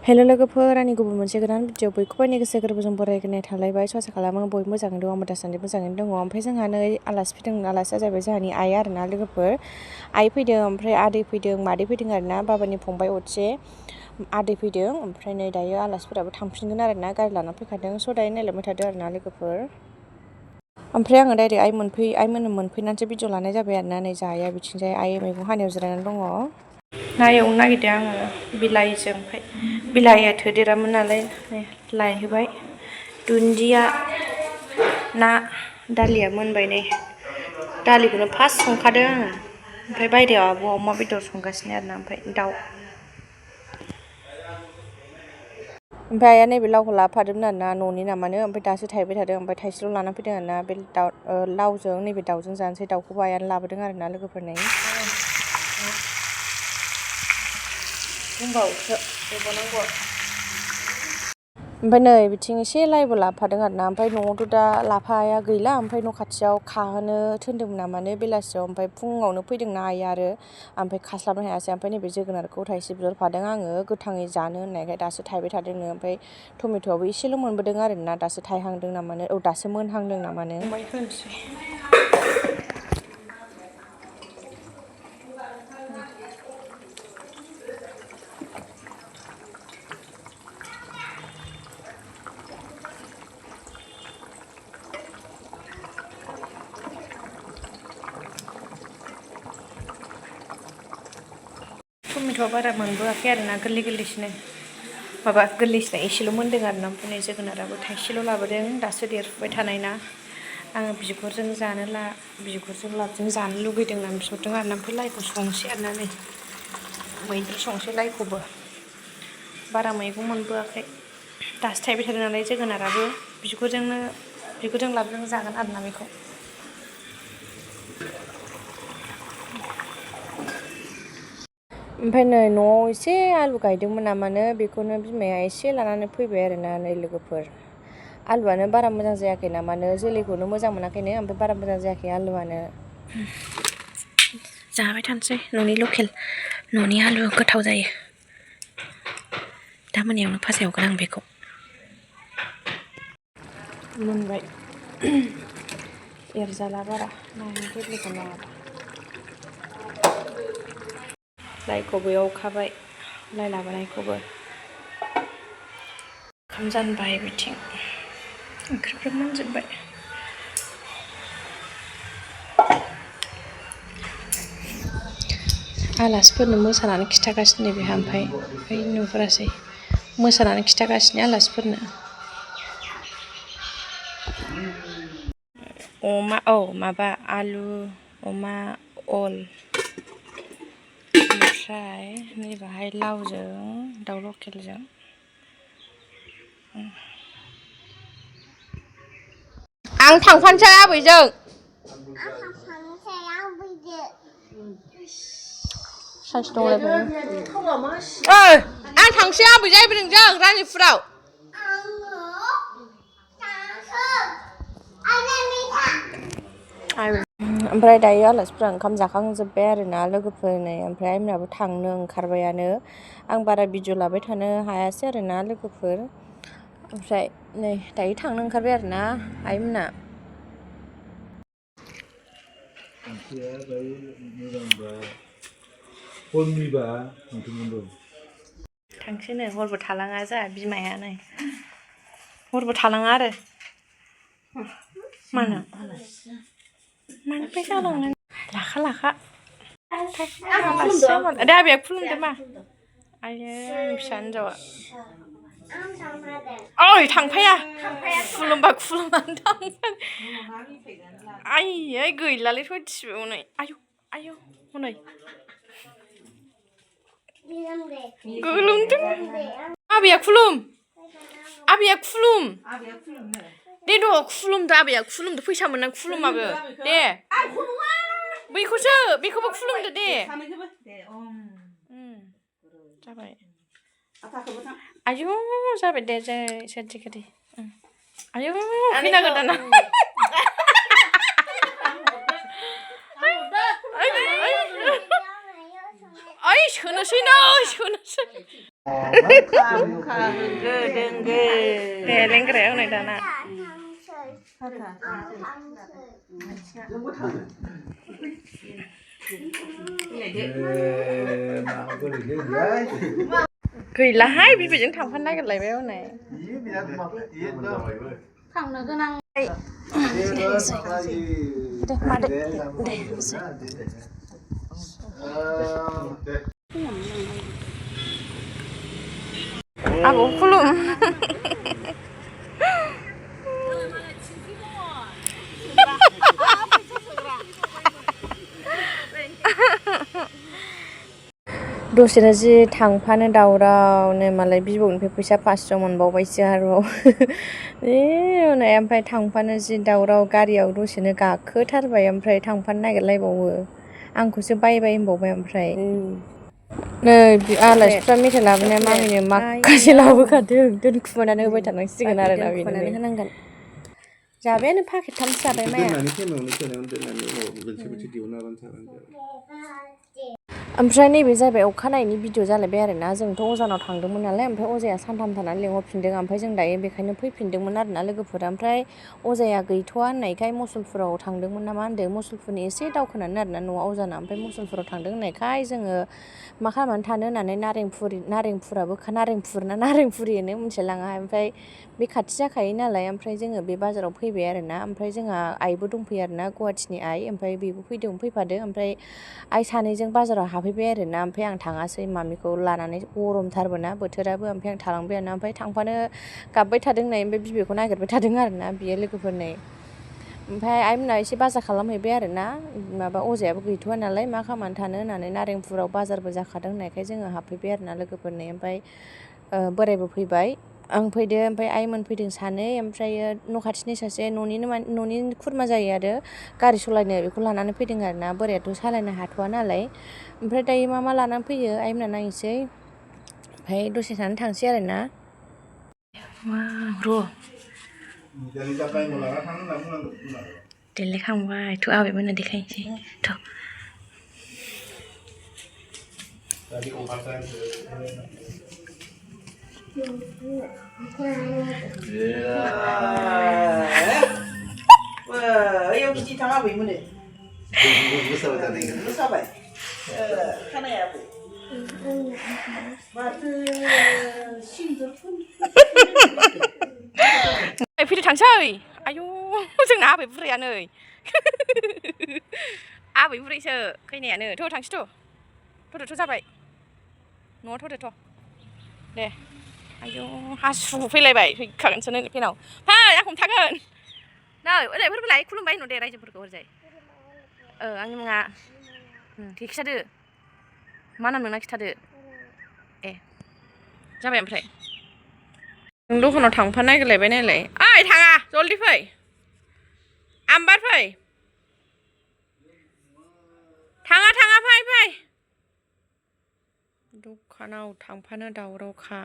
Hello लोगोफोर आंनि गुबुन मोनसे गोदान भिडिअ बयखौबो गोसो गोरबोजों बरायनाय थालायबाय आसा खालामो बयबो मोजाङैनो दं आंबो दासान्दि मोजाङैनो दङ ओमफ्राय जोंहा नै आलासि फैदों आलासिया जाबाय जोंहानि आइ आरोना लोगोफोर आइ फैदों ओमफ्राय आदै फैदों मादै फैदों आरोना बाबानि फंबाय असे आदै फैदों ओमफ्राय नै दायो आलासिफोराबो थांफिनगोन आरोना गारि लाना फैखादों स' दायो नायलांबाय थादों आरोना लोगोफोर ओमफ्राय आङो डाइरेक्ट आइमोन मोनफैनानैसो भिडिअ लानाय जाबाय आरोना नै जाया बिथिंजाय आइ मैगं हानायाव जिरायनानै दङ ना एवनो नागिरदों आङो बिलाइजों ओमफ्राय बिलाइया थोदेरामोन नालाय लायहोबाय दुन्दिया ना दालिया मोनबाय नै दालिखौनो फार्स्ट संखादों आङो ओमफ्राय बायदेयाव आब'आ अमा बेदर संगासिनो आरोना ओमफ्राय दाउ ओमफ्राय आइया नैबे लावखौ लाफादोंमोन आरोना न'नि नामानो ओमफ्राय दासो थायबाय थादों ओमफ्राय थाइसेल' लाना फैदों आरोना बे लावजों नैबे दाउजों जानोसै दाउखौबो आइयानो लाबोदों आरोना लोगोफोरनि बुंबावसो एवबावनांगौ ओमफ्राय नै बिथिं एसे लाइबो लाफादों आरोना ओमफ्राय न'आवथ' दा लाफाया गैला ओमफ्राय न' खाथियाव खाहोनो थिनदोंमोन नामानो बेलासियाव ओमफ्राय फुङावनो फैदोंना आइया आरो ओमफ्राय खास्लाबनो हायासै ओमफ्राय नैबे जोगोनारखौ थाइसे बिहरफादों आङो गोथाङै जानो होननायखाय दासो थायबाय थादोंनो ओमफ्राय टमेट'आबो एसेल' मोनबोदों आरोना दासो थायहांदों नामानो दासो मोनहांदों नामानो होनोसै टमेट'आ बारा मोनबोआखै आरोना गोरलै गोरलैसिनो माबा गोरलैसिना एसेल' मोनदों आरोना ओमफ्राय जोगोनाराबो थाइसेल' लाबोदों दासो देरफुबाय थानाय ना आङो बिगुरजों लाबजों जानो लुगैदों होननानै बिहरदों आरोना ओमफ्राय लाइखौ संसै आरोना नै मैद्रु संसै लाइखौबो बारा मैगं मोनबोआखै दासो थायबाय थादों नालाय जोगोनाराबो बिगुरजों लाबजों जागोन आरोना बेखौ ओमफ्राय नै न'आव एसे आलु गायदोंमोन नामानो बेखौनो बिमाया एसे लानानै फैबाय आरोना नै लोगोफोर आलुआनो बारा मोजां जायाखै नामानो जोलैखौनो मोजां मोनाखैनो ओमफ्राय बारा मोजां जायाखै आलुआनो जाबाय थानोसै न'नि लकेल न'नि आलु गोथाव जायो दा मोनायावनो फाजा एवगोन आं बेखौ मोनबाय एरजाला बारा नायनो गेब्लेखौ नङाबा लाइखौबो एवखाबाय लाइ लाबोनायखौबो ओंखाम जानबाय बिथिं ओंख्रिफोर मोनजोब्बाय आलासिफोरनो मोसानानै खिथागासिनो बेहा ओमफ्राय नुहरासै मोसानानै खिथागासिनो आलासिफोरनो माबा आलु अमा अल ओमफ्राय नैबाहाय लावजों दाउ लकेलजों आं थांफानोसै आबैजों साइस दंलायबावो आं थांसै आबैजों आइब्रेंजों रानिपुराव ओमफ्राय दायो आलासिफ्रा ओंखाम जाखांजोब्बाय आरोना लोगोफोरनो ओमफ्राय आइमोनाबो थांनो ओंखारबायानो आं बारा भिडिअ लाबाय थानो हायासै आरोना लोगोफोर ओमफ्राय नै दायो थांनो ओंखारबाय आरोना आइमोना थांसैनो हरबो थालाङा जोंहा बिमाया नै हरबो थालाङा आरो मानो मानिफ्राय जालांनो लाखा दे आबैया खुलुमदो मा आयै आंनि फिसा हिन्जावआ ओइ थांफाया खुलुमबा खुलुमनानै थांफाया आयै गैलालै सयथिबो हनै आयौ हनै गोलोमदों आबैया खुलुम दे द' खुलुमदो आबैया खुलुमदो फैसा मोननानै खुलुमाबो दे बेखौबो खुलुमदो दे जाबाय आयौ जाबाय दे सोरजिगिरि आयौ खैना गोदाना ओइ सोनोसै नै Sunasai. Dengge. Lengkere hone dana. Gैलाहाय बिबैजों थांफानो नागिरलायबाय हनै थांनो गोनां दे मादै दे आबौ खुलुम दसेनो जि थांफानो दावरावनो मालाय बिबौनिफ्राय फैसा 500 मोनबावबायसो आरोबाव ओमफ्राय थांफानो जि दावराव गारियाव दसेनो गाखोथारबाय ओमफ्राय थांफानो नागिरलायबावो आंखौसो बाय होनबावबाय ओमफ्राय नै आलासिफ्रा मेथाइ लाबोनाया मामिनो माखासे लाबोखादों दोनखुमानानै होबाय थानांसिगोन आरोना बेनो होनांगोन जाबायानो पाकेटथामसो जाबाय माया ओमफ्राय नैबे जाबाय अखानायैनि भिडिअ जालायबाय आरोना जोंथ' अजानाव थांदोंमोन नालाय ओमफ्राय अजाया सानथाम थानानै लिंहरफिनदों ओमफ्राय जों दायो बेखायनो फैफिनदोंमोन आरोना लोगोफोरा ओमफ्राय अजाया गैथ'वा होननायखाय मुसलपुराव थांदोंमोन नामा होनदों मुसलपुरनि एसे दावखोनानै आरोना न'आ अजाना ओमफ्राय मुसलपुराव थांदों होननायखाय जोङो मा खालामनानै थानो होननानै नारेंपुरि होनो मिथिलायलाङा ओमफ्राय बे खाथि जाखायो नालाय ओमफ्राय जोङो बे बाजाराव फैबाय आरोना ओमफ्राय जोंहा आइबो दंफैयो आरोना गुवाहाटिनि आइ ओमफ्राय बेबो फैफादों ओमफ्राय आइ सानैजों बाजाराव हाबफैबाय आरोना ओमफ्राय आं थाङासै मामिखौ लानानै गरमथारबोना बोथोराबो ओमफ्राय आं थालांबाय आरोना ओमफ्राय थांफानो गाबबाय थादों नै ओमफ्राय बिबैखौ नागिरबाय थादों आरोना बियो लोगोफोरनै ओमफ्राय आइमोना एसे बाजार खालामहैबाय आरोना माबा अजायाबो गैथ'वा नालाय मा खालामनानै थानो होननानै नारेंपुराव बाजारबो जाखादों होननायखाय जोङो हाबफैबाय आरोना लोगोफोरनै ओमफ्राय बोरायबो फैबाय आं फैदो ओमफ्राय आइमोन फैदों सानै ओमफ्रायो न' खाथिनि सासे न'नि खुरमा जायो आरो गारि सालायनो बेखौ लानानै फैदों आरोना बोरायाथ' सालायनो हाथ'वा नालाय ओमफ्राय दायो मा लानानै फैयो आइमोना नायनोसै ओमफ्राय दसे थानानै थांसै आरोना र' देलायखांबाय थ' आबैमोननो देखायनोसै थ' Ayo kita tengah apa ini? Bersabar. Kana ya bu. Batu sindur pun. फैदो थांसै आयौ जोंना आबै बुरैया नै आबै बुरैसो खैनायानो थ' थांसै थ'थ' जाबाय न'आव थ'थ' दे आयौ हासु फैलायबाय फैखागोनसो नै फेनाव फै आं हमथागोन नै ओरैफोरबो लाय खुलुमबाय होनहर दे रायजोफोरखौ ओरैजाय आंनि मुङा दे खिथादो मा नाम नोंना खिथादो ए जाबाय ओमफ्राय नों दखानाव थांफानो नागिरलायबाय नायलाय ओइ थाङा जल्दि फै आमबार फै थाङा फै दखानाव थांफानो दावरावखा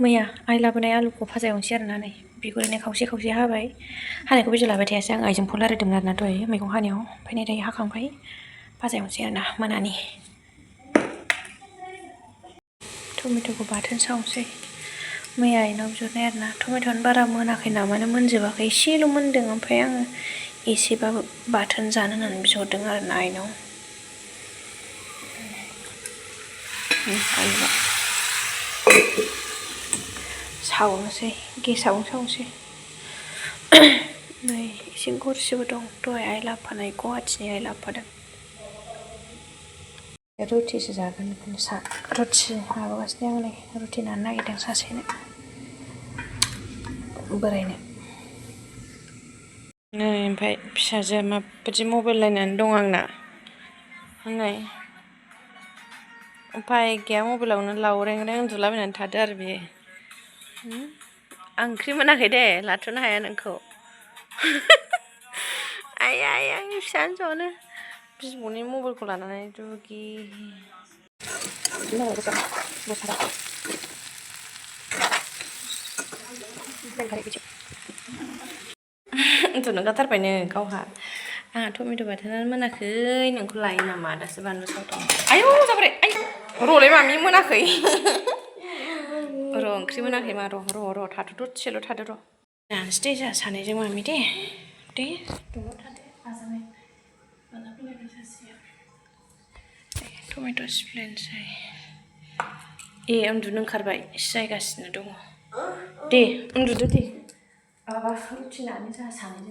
मैया आइ लाबोनाय आलुखौ भाजा एवनोसै आरोना नै बिगुरैनो खावसे हाबाय हानायखौ बिजि लाबाय थायासै आं आइजों फन रायलायदोंमोन आरोना दहाय मैगं हानायाव ओमफ्राय नै दायो हाखांबाय भाजा एवनोसै आरोना मोनानि टमेट'खौ बाथोन सावनोसै मैया आइनाव बिहरनाय आरोना टमेट'आनो बारा मोनाखै नामानो मोनजोबाखै एसेल' मोनदों ओमफ्राय आङो एसेबाबो बाथोन जानो होननानै बिहरदों आरोना आइनाव आलुआ सावनोसै गेसावनो सावनोसै नै एसे गरसेबो दं दहाय आइ लाबोफानाय गुवाहाटिनि आइ लाबोफादों रुटिसो जागोन रुटि माबागासिनो आं नै रुटि नानो नागिरदों सासेनो बोरायनो नै ओमफ्राय फिसाजोआ माबायदि मबाइल नायनानै दं आंना नै उफाय गैया मबाइलावनो लावरें उन्दुलाबायनानै थादो आरो बेयो आं ओंख्रि मोनाखै दे लाथ'नो हाया नोंखौ आइ आंनि फिसा हिन्जावआनो बिबौनि मबाइलखौ लानानै दुगि उन्दुनो ओंखारथारबायनो गावहा आंहा टमेट' बाथोनानो मोनाखै नोंखौ लायो नामा दासो बानलु सावदों आयौ जाबाय र'लै मामि मोनाखै र' ओंख्रि मोनाखै मा र' थाथ' दसेल' थादो र' जानोसै दे जोंहा सानैजों मामि दे दलर थादो आजाबाय बाला फैलायबाय सासेया टमेट' सिफ्लेनोसै ए उन्दुनो ओंखारबाय सिजायगासिनो दङ दे उन्दुदो दे माबा रुटि नानो जोंहा सानैजों